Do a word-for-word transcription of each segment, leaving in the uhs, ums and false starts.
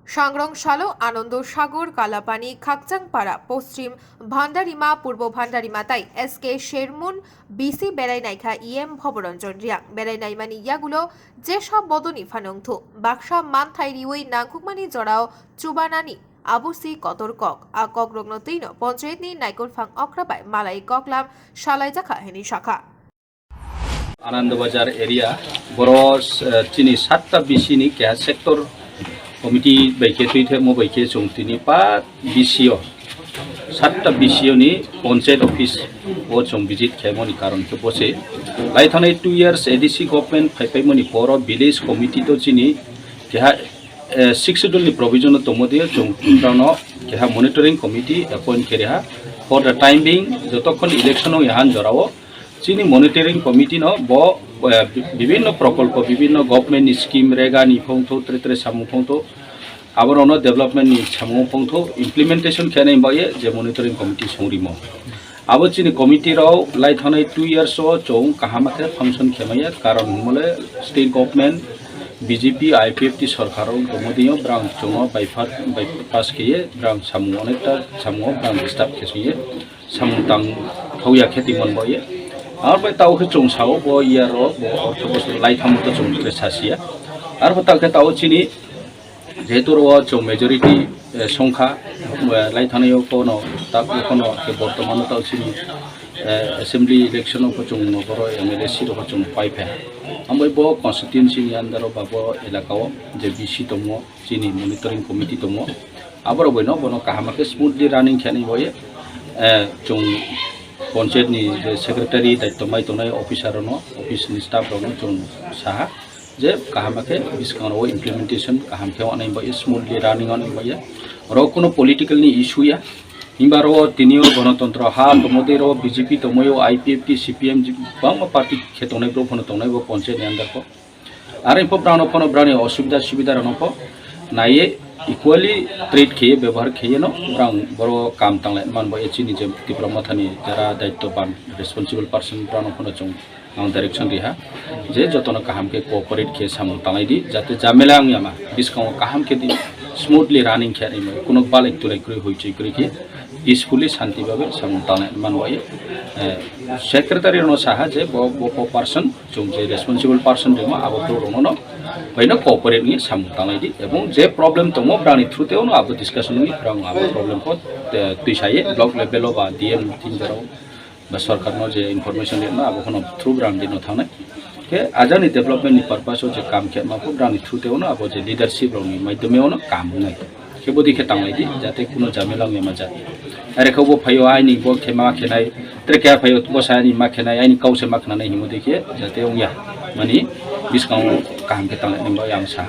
Sangrong salo Anando Sagar Kalapani Khakchangpara Poschim Bhandarima Purbo Bhandarima tai S K Shermun B C berai naikha E M Bhoboranjan Riang. Berai naimani yagulo jesa bodoni phanungthu baksa manthai riwi nangkukmani jorao chubanani abo si kotor kok. A kokrokno twino ponchayatni naikolphang okra bai malai koklam salaijakha hwnwi sakha. Anandabazar area, boro, eh, chini satta B C ni keha sector committee bai khe twi themo bai khe chwng tini pa B C o, satta B C o ni panchayat office o chwng visit khaimani karon khe bo se lai thanai two years A D C government phai paimani poro village committee to chini keha, eh, sixth schedule ni provision o tongmo de chwng rano keha monitoring committee appoint khe reha. For the time being, jotokhon election o yahan jorao chini monitoring committee no bo, eh, bi-, bibinno prokolpo, bibinno government ni scheme, rega ni phongtho, tre tre samung phongtho, aborokno development ni samung phongtho, implementation khe nai baye je monitoring committee songrimo. Abo chini committee rok lai thanai two years o chwng kaham khe function khe maya, karon hwnmale state government B J P I P F T sorkar rok tongmo dino brang chwngno bypass, bypass khe ye brang samung onekta samung o brang disturb khe song ye samung tang thokya khe twi man bo ye. Aro bai tao khe chwng sao bo year o bo ortho bosor lai thango to chwng khe sasia. Aro bo ta khe tao chini jehetu ro chwng majority, eh, songkha, eh, lai thanai o kono ta kono khe bortomano tao chini, eh, assembly election o chwng no boro M L A seat rok chwng pai pha. Ambai bo constituency ni under o ba bo elaka o je B C tongo, chini monitoring committee tongo, aborok boino bono kaham khe smoothly running khe nai boye, eh, chwng panchayat ni je secretary daityo mai tongnai officer rokno, office ni staff rokno chwng saha je kaham khe bwskango implementation kaham khe wngnai boye, smoothly running wngnai boye, oro kuno political ni issue ya. Himba ro tini o gonotontro ha tongmotwi ro B J P tongmoi o I P F T, C P M, bangma party khe tongnai bro phano tongnai bo panchayat ni under ko. Are pho brano phano brani osubida subida rano pho naiye equally treat kheye bebohar kheye no brang boro kam tanglai man bo chini je Tipra Mothani jara daityo ban responsible person brano phano chwng ang direction riha je jotono kaham khe cooperate khe samung tanglai di jate jamela wng yama biskango kaham khe di smoothly running khe rimai kuno balai tulai kwrwi hoi chui kwrwi khe peacefully shanti babe samung tanglai man bo secretary no saha je bo bo person chwng je responsible person rimo abo borok rokno no baino cooperate ni samung tanglai di ebong je problem tongmo brani through te ono abo discussion ni brang abo problem ko, eh, twi saye block level o ba D M tin jora ba sorkar no je information rimo abo kono through brang dino thangnai. Khe ajani development ni purpose o je kam khe ma ko brani through te ono abo je leadership rok ni maidome ono kam wngnai. Khe bodi khe tanglai di, jate kuno jamela wngya ma jat. Are khe bo phaio aini bo khe ma khenai, tre khe phaio bo sa ani ma khenai, aini kau se ma khnanai himo de khe jate wngya. Mani biskango kaham khe tanglai nang bai ang sa.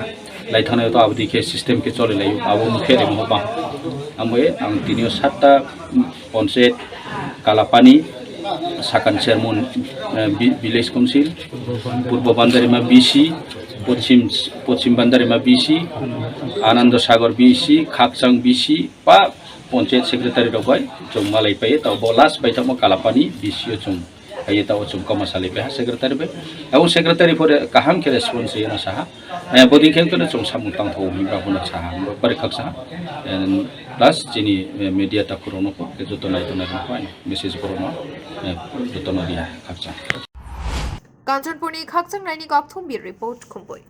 Lai thangnai to abodi khe system khe choli lai, abo mukhe rimo ba. Ambo ang tinio satta panchayat Kalapani, Sakan Chairman, eh, vi-, Village Council, Purbo Bandarima B C, Pochim, Pochim Bandarima B C, Anando Sagar B C, Khakchang B C, pa Panchayat Secretary rok bai chwng malai pai, tabo last bai tamo Kalapani B C o chwng. Hai tabo chwng koma salai pai ha secretary bai. Abo secretary pore kaham khe response riyana saha. Eh, bodi khe khe chwng samung tang thago hwnwi ba bono saha. Bari khak saha. And plus chini, eh, media takhurokno khe joto nai tongnai rokno khe ani message borokno, eh, jotono riya khakchang. Kanchanpurni Khakchang Raini Kokthum Bureau Report, Khumpui.